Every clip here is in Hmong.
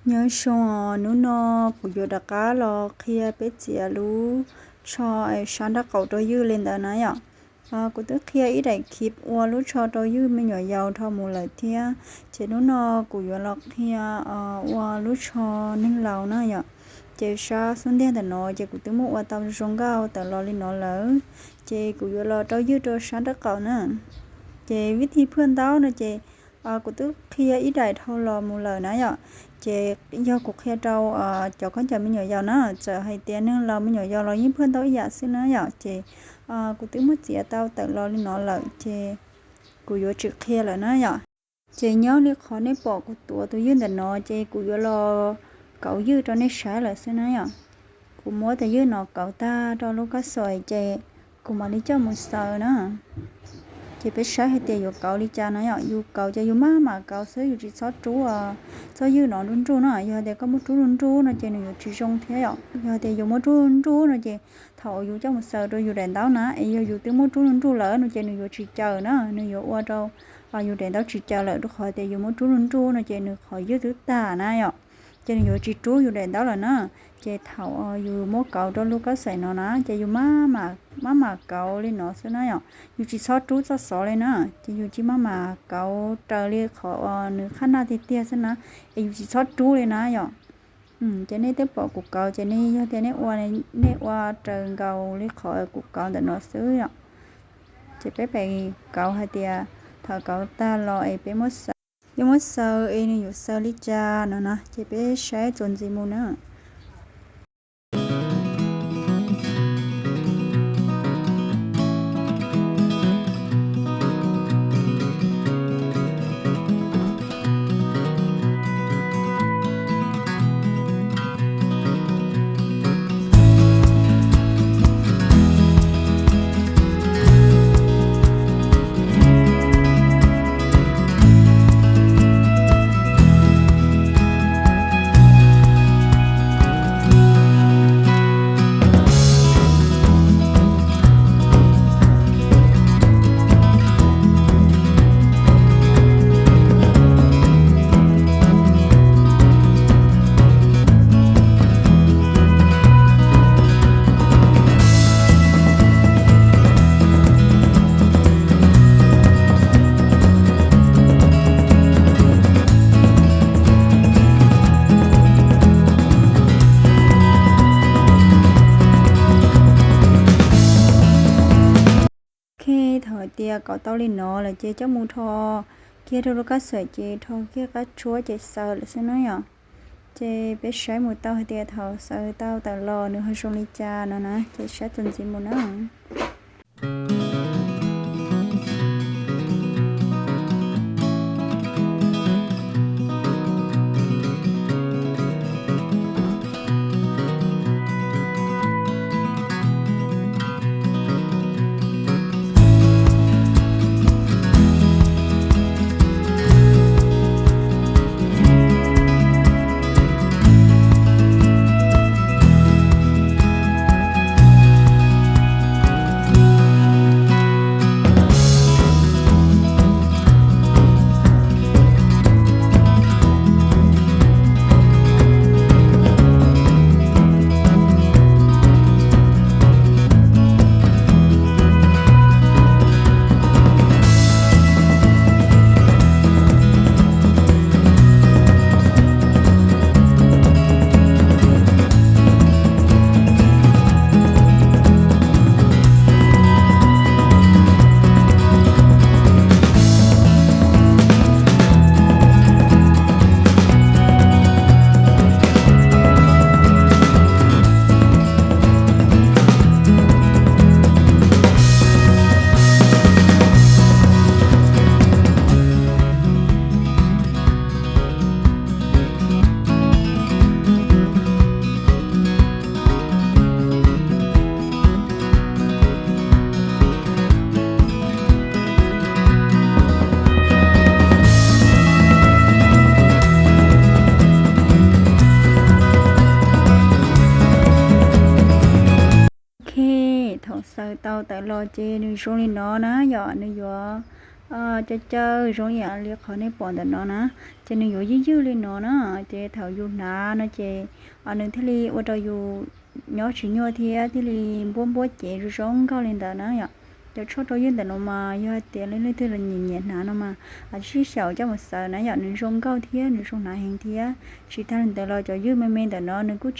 Nyob zoo os, hnub no kuv yuav rov qab los qhia peb txiav lub tsho es sab nraub qaum rau ywj li ntawd na yom. Kuv twb qhia ib daim clip ua lub tsho rau ywj me nyuam yaus dhau mus lawm thiab, ces hnub no kuv yuav los qhia ua lub tsho neeg laus na yom. Ces sab xub ntiag ntawm no ces kuv twb muab ua tau zoo nkauj tawm los li no lawm, ces kuv yuav los rau ywj rau sab nraub qaum na. Ces vib thij phaj ntaub no ces kuv twb qhia ib daim dhau los mus lawm na yom. Ces yog kuv qhia rau cov khaub ncaws me nyuam yaus na, txawm hais tias neeg laus me nyuam yaus los yeej phaj ntaub ib yam xwb na yom. Ces kuv twb muab txiav tau tawm los li no lawm ces kuv yuav tsis qhia lawm na yom. Ces nyob li qhov nej pom kuv tuav tus ywj ntawm no ces kuv yuav los kauv ywj rau nej saib lawm xwb na yom. Kuv muab tus ywj no kauv tag rau lub kab xoom ces kuv mam li coj mus xaws na. Ces peb saib hais tias yuav kauv li cas na yom. Yus kauv ces yus maj mam kauv xwb, yus tsis txhob rub txoj ywj no nruj nruj na. Yog tias koj muab rub nruj nruj no ces nws yuav tsis zoo thiab yom. Yog tias yus muab rub nruj nruj no ces thaum yus coj mus xaws rau yus daim ntaub na es yog yus twb muab rub nruj nruj lawm no ces nws yuav tsis caws na, nws yuav ua rau yus daim ntaub tsis caws lawm, rau qhov tias yus muab rub nruj nruj no ces nws qhov ywj twb tag na yom. Ces nws yuav tsis rub yus daim ntaub lawm na. Ces thaum yus muab kauv rau lub kab xoom no na ces yus maj mam kauv li no xwb na yom. Yus tsis txhob rub txoj xov li na, ces yus tsis maj mam kauv raws li qhov nws qhab naj tiag tiag xwb na, es yus tsis txhob rub li na yom. Ces nej twb pom kuv kauv ces nej yog tias nej ua, nej ua raws nkaus li qhov kuv kauv ntawm no xwb yom. Ces peb pem kauv hais tias thaum kauv tag los es peb muab xaws, yuav muab xaws es nws yuav xaws li cas no na, ces peb saib txuas ntxiv mus na. Ok, thaum hais tias kauv tau li no lawm ces coj mus rho kiag rau lub kab xoom ces rho kiag qab tshuab ces xaws lawm xwb na yom. Ces peb saib mus tau hais tias thaum xaws tau tawm los nws ho zoo li cas no na, ces saib txuas ntxiv mus na. Ok, thaum xaws tau tawm los ces nws zoo li no na yom, nws yuav Cov caw zoo ib yam li qhov nej pom ntawm no na, ces nws yuav ywj ywj li no na, ces thaum yus hnav no ces nws thiaj li ua rau yus nyob tsis nyuaj thiab thiaj li npuab npuab cev zoo zoo nkauj li ntawd na yom. Cov tsho rau ywj ntawm no mas yog hais tias leej leej twg los nyiam nyiam hnav no mas sib xyaum coj mus xaws na yom, nws zoo nkauj thiab nws zoo hnav heev thiab. Tsis tag li ntawd los cov ywj me me ntawm no nws kuj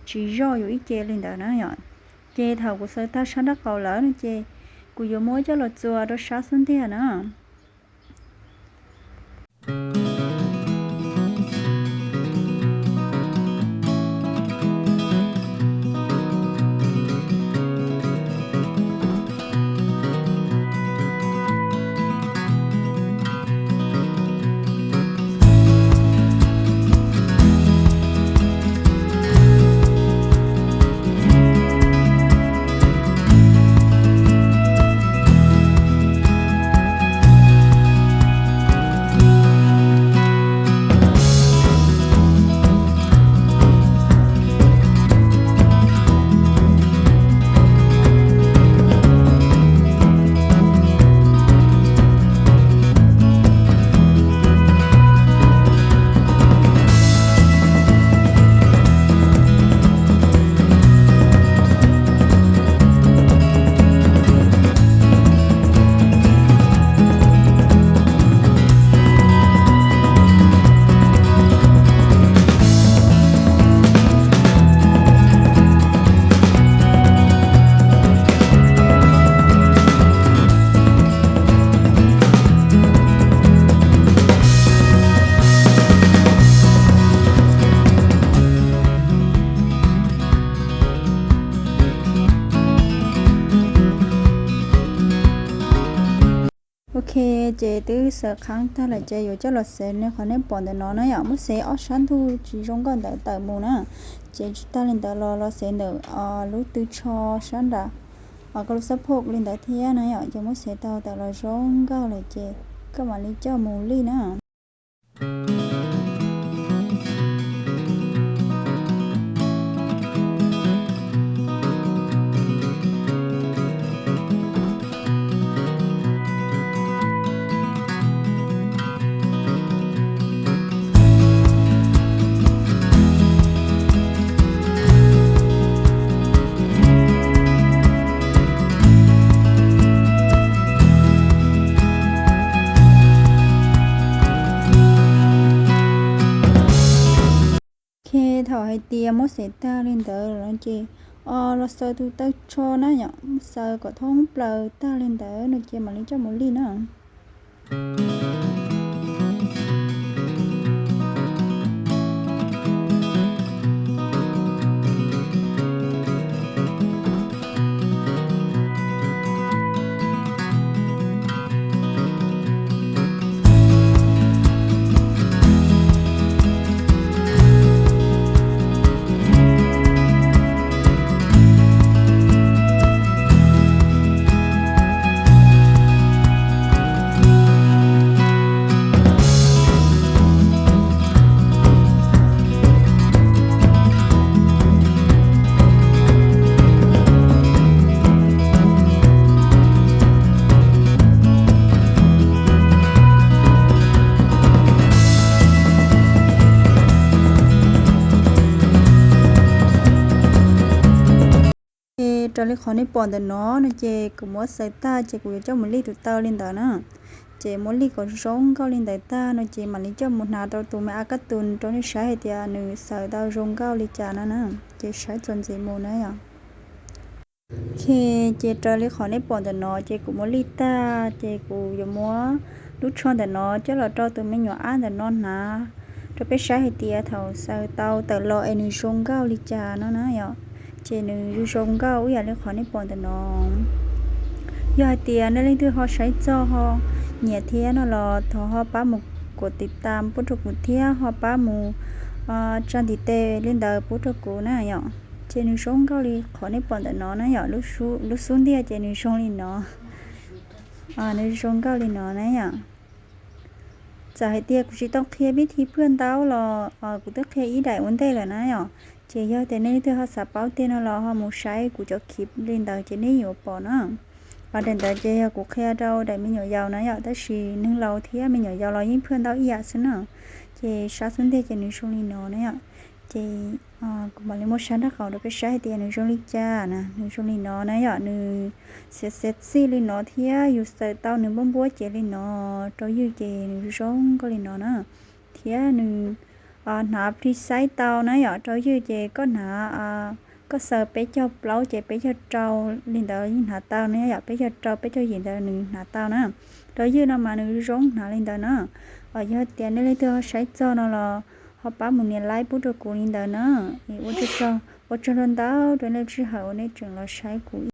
tsis zoj yus ib ce li ntawd na yom. Ces thaum kuv xaws tag sab nraub qaum lawm no ces kuv yuav muab coj los txua rau sab xub ntiag na. Ok, ces twb xaws qhab tag lawm ces yuav coj los xev li qhov nej pom ntawm no na yom, muab xev ob sab ntug tsis zoo nkauj ntawd tawm mus na. Ces tsis tag li ntawd los los xev ntawm lub tw tsho sab nram koj lub xab phom li ntawd thiab na yom, ces muab xev tau tawm los zoo nkauj lawm ces koj mam li coj mus lij na. Ok, thaum hais tias muab xev tag li ntawd lawm ces los xaws tus taw tsho na yom, muab xaws kom thoob plaws tag li ntawd no ces mam li coj mus lij na. Ces raws li qhov nej pom ntawm no no ces kuv muab xaws tag ces kuv yuav coj mus lij tus taw li ntawd na. Ces muab lij kom zoo nkauj li ntawd tag no ces mam li coj mus hnav rau tus me a kab tus rau nej saib hais tias nws xaws tau zoo nkauj li cas no na. Ces saib txuas ntxiv mus na yom. Ok, ces raws li qhov nej pom ntawm no ces kuv muab lij tag ces kuv yuav muab lub tsho ntawm no coj los rau tus me nyuam ab ntawm no hnav rau peb saib hais tias thaum xaws tau tawm los es nws zoo nkauj li cas no na yom. Ces nws zoo nkauj ib yam li qhov nej pom ntawm no. Yog hais tias nej leej twg ho saib txog ho nyiam thiab no los thov ho pab mus kuv tiv tam pub rau kuv thiab ho pab mus tsa ntiv tes li ntawd pub rau kuv na yom. Ces nws zoo nkauj li qhov nej pom ntawm no na yom, lub xub ntiag ces nws zoo li no. Nws zoo nkauj li no na yom. Txawm hais tias kuv tsis tau qhia vib thi phwj ntau los kuv twb qhia ib daim ua ntej lawm na yom. Ces yog tias nej leej twg ho xav paub tiag no los ho mus saib kuv cov khiv li ntawd ces nej yuav pom na. Daim ntawd ces yog kuv qhia rau daim me nyuam yaus na yom, tab sis neeg laus thiab me nyuam yaus los yeej phaj ntau ib yam xwb na. Ces sab xub ntiag ces nws zoo li no na yom. Ces kuv mam li muab sab nraub qaum rau peb saib hais tias nws zoo li cas na. Nws zoo li no na yom, nws xiav xiav txij li no thiab yus xaws tau nws npuab npuab cev li no rau ywj ces nws zoo zoo nkauj li no na. Thiab nws hnav plis xaiv tau na yom, rau ywj ces koj hnav, koj xaws peb caug plaub ces peb caug rau li ntawd yeej hnav tau na yom, peb caug rau peb caug yim ntawd nws hnav tau na. Rau ywj no mas nws zoo hnav li ntawd na. Yog tias nej leej twg ho saib txog no los ho pab mus nias like pub rau kuv li ntawd na. Ua tsaug ntau ntau rau nej lub sij hawm uas nej tseem los saib kuv